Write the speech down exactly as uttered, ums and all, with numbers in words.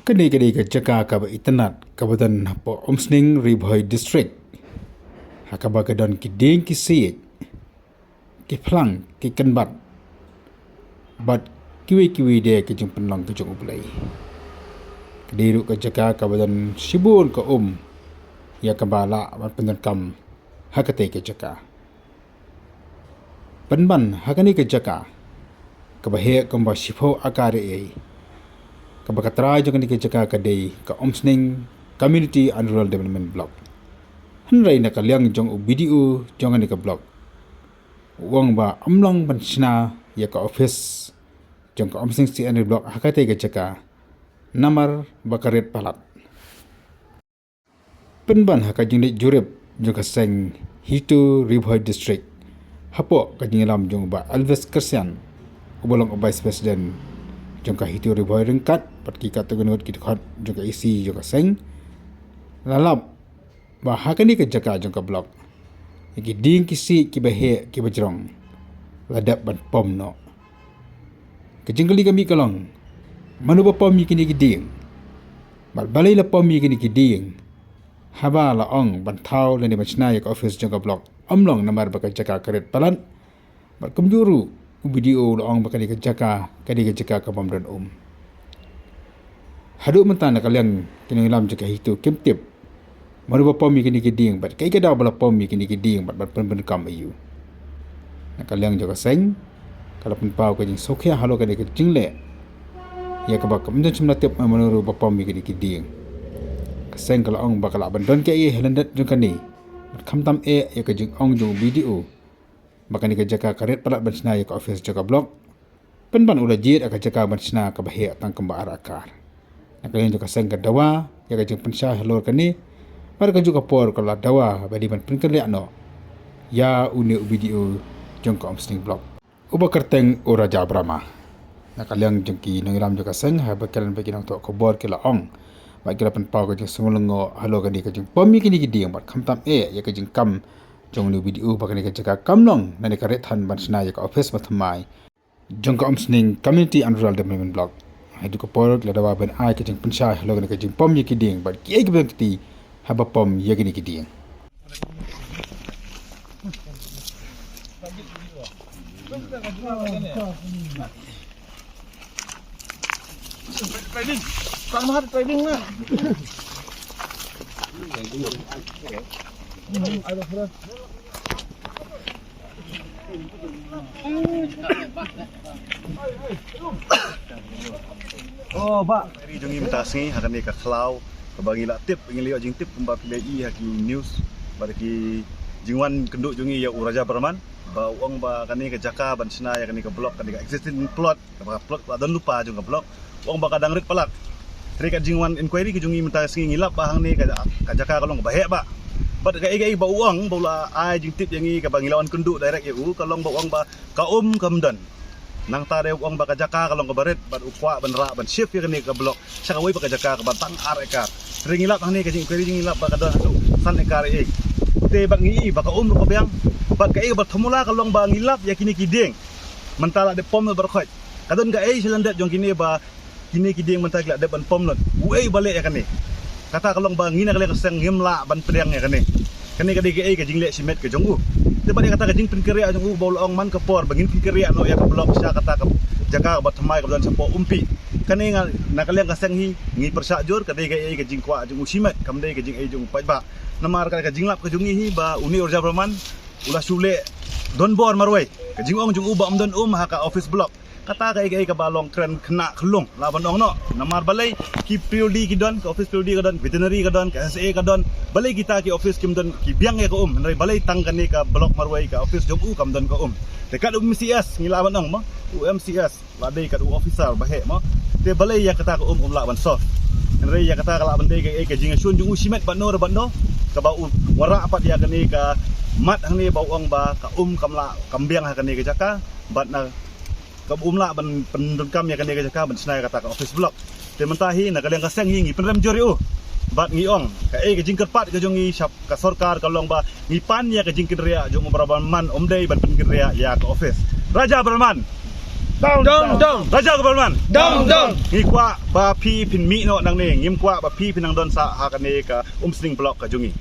Kane ka dei ka jaka kaba itynnad kaba don hapoh Umsning, Ri Bhoi District, ha kaba ka don ki dieng ki siej, ki phlang, ki kynbat, bad kiwei kiwei de ki jingpynlong ki jong U Blei. Ka dei ruh ka jaka kaba don shibun ka um ïa kaba lah ban pyndonkam ha katei ka jaka. Pynban ha kane ka jaka kaba heh kumba shiphew akar ei, kaba ka trai jong kane ka jaka ka dei ka Umsning Community and Rural Development Block. Hynrei na ka liang jong u B D O jong kane ka block, u ong ba ym long ban shna ïa ka office jong ka Umsning C and R Block ha katei ka jaka, namar ba ka rit palat. Pynban ha ka jingleit jurip jong ka seng HITO Ri Bhoi District, hapoh ka jingïalam jong u Bah Elvis Kyrsian, uba long u Vice President jong ka HITO Ri Bhoi ryngkat bad ki katto katne ki dkhot jong ka EC jong ka seng, la lap ba ha kane ka jaka jong ka block, ïa ki dieng ki siej kiba heh kiba jrong la dep ban pom noh. Ka jingkylli ka mih ka long, mano ba pom ïa kine ki dieng? Bad balei la pom ïa kine ki dieng? Haba la ong ban thaw lane ban shna ïa ka office jong ka block, ym long namar ba ka jaka ka rit palat. Bad kumjuh ruh u B D O la ong ba kane ka jaka ka dei ka jaka ka bym don um. Haduh mynta na ka liang ki nongïalam jong ka HITO kim tip mano ba pom ïa kine ki dieng bad kaei ka daw ba la pom ïa kine ki dieng bad ban pyndonkam aïu. Na ka liang jong ka seng, ka la pynpaw ka jingsngewkhia halor kane ka jingleh, ïa kaba kam don shym la tip mano ruh ba pom ïa kine ki dieng. Ka seng ka la ong ba ka lah ban don kaei ha lyndet jong kane, bad khamtam eh ïa ka jingong jong u B D O ba kane ka jaka ka rit palat ban shna ïa ka office jong ka block. Pynban u la jied ïa ka jaka ban shna kaba heh tang kumba ar akar. Na ka liang jong ka seng ka dawa ïa ka jingpynshai halor kane, bad kajuh ka por ka la dawa ba dei ban pynkynriah noh ïa une u B D O jong ka Umsning Block, uba kyrteng u Raja Brahma. Na ka liang jong ki nongïalam jong ka seng, haba kren bad ki nongthoh khubor ki la ong bad ki la pynpaw ka jingsngew lyngngoh halor kane ka jingpom ïa kine ki dieng bad khamtam eh ïa ka jingkam jong une u B D O ba kane ka jaka kam long lane ka rit than ban shna ïa ka office ba thymmai jong ka Umsning Community and Rural Development Block. Haduh ka por la dawa ban ai ka jingpynshai halor kane ka jingpom ïa ki dieng bad kiei kiba don kti haba pom ïa kine ki dieng. Training. Tang mahal training na. Oh, ba. Ri jong ngi mynta sngi ha kane ka khlaw kaba ngi la tip, ngi la ïoh jingtip kumba phi la i ha ki news, bad ki jingwan kynduh jong ngi ïa u Raja Brahman ba u ong ba kane ka jaka ban shna ïa kane ka block, kane ka existing plot, kaba ka plot ka la don lypa jong ka block, u ong ba ka dang rit palat. Hynrei ka jingwan inquiry ka jong ngi mynta sngi ngi lap ba hangne ka, ka jaka ka long kaba heh ba. Bad kaei kaei ba u ong ba u la ai jingtip ïa ngi kaba ngi la wan kynduh direct ïa u, ka long ba u ong ba ka um kam don. Nangta de u ong ba ka jaka ka long kaba rit bad u kwah ban rah ban shift ïa kane ka block sha kawei pat ka jaka kaba tang ar ekar. Hynrei ngi lap hangne ka jingkwah jong ngi, ngi lap ba ka don haduh san ekar ei. Te bad ngi i ba ka um ruh ka biang. Bad kaei kaba thmu la ka long ba ngi lap ïa kine ki dieng. Mynta la dep pom lut baroh khoit. Ka don kaei sha lyndet jong kine ba kine ki dieng mynta ki la dep ban pom lut. Uei ba leh ïa kane? Kata ka long ba ngi na ka liang ka seng ngim lah ban pdiang ïa kane. Kane ka dei kaei ka jingleh shimet ka jong u. Te bad ïa kata ka jingpynkynriah jong u ba u la ong man ka por ba ngin pynkynriah noh ïa ka block sha kata ka jaka kaba thymmai kaba don shapoh Umpi. Kane nga na ka liang ka seng hi ngi pyrshah jur, ka dei kaei ka jingkwah jong u shimet, kam dei ka jingei jong u paidbah. Namar ka, ka jinglap ka jong ngi hi ba une u Raja Brahman u la shu leh donbor marwei. Ka jingong jong u ba ym don um ha ka office block. Kata kaei kaei kaba long kren khynnah khyllung lah ban ong noh. Namar balei ki P W D ki don, ka office P W D ka don, veterinary ka don, ka S A ka don. Balei kita ki office kim don, ki biang ïa ka um? Hynrei balei tang kane ka block marwei ka office jong u kam don ka um? Te kat u M C S ngi lah ban ong mo, u M C S la dei kat u officer ba heh mo. Te balei ïa kata ka um um lah ban solve? Hynrei ïa kata ka lah ban dei kaei ka jingshun jong u shimet bad no re bad no, kaba u wanrah pat ïa kane ka mat hangne ba u ong ba ka um kam lah kam biang ha kane ka jaka. Bad na kaba um lah ban pyndonkam ïa kane ka jaka ban shna ïa kata ka office block. Te mynta hi na ka liang ka seng hi ngi pynrem jur ïa u. Bad ngi ong kaei ka jingkyrpad ka jong ngi sha ka sorkar ka long ba ngi pan ïa ka jingkynriah jong u Raja Brahman, um dei ban pynkynriah ïa ka office. Raja Brahman. Dong, dong. Raja Government. Dong, dong. Ngi kwah ba phi phin mih noh nangne, ngim kwah ba phi phin nang don sah ha kane ka Umsning Block ka jong ngi.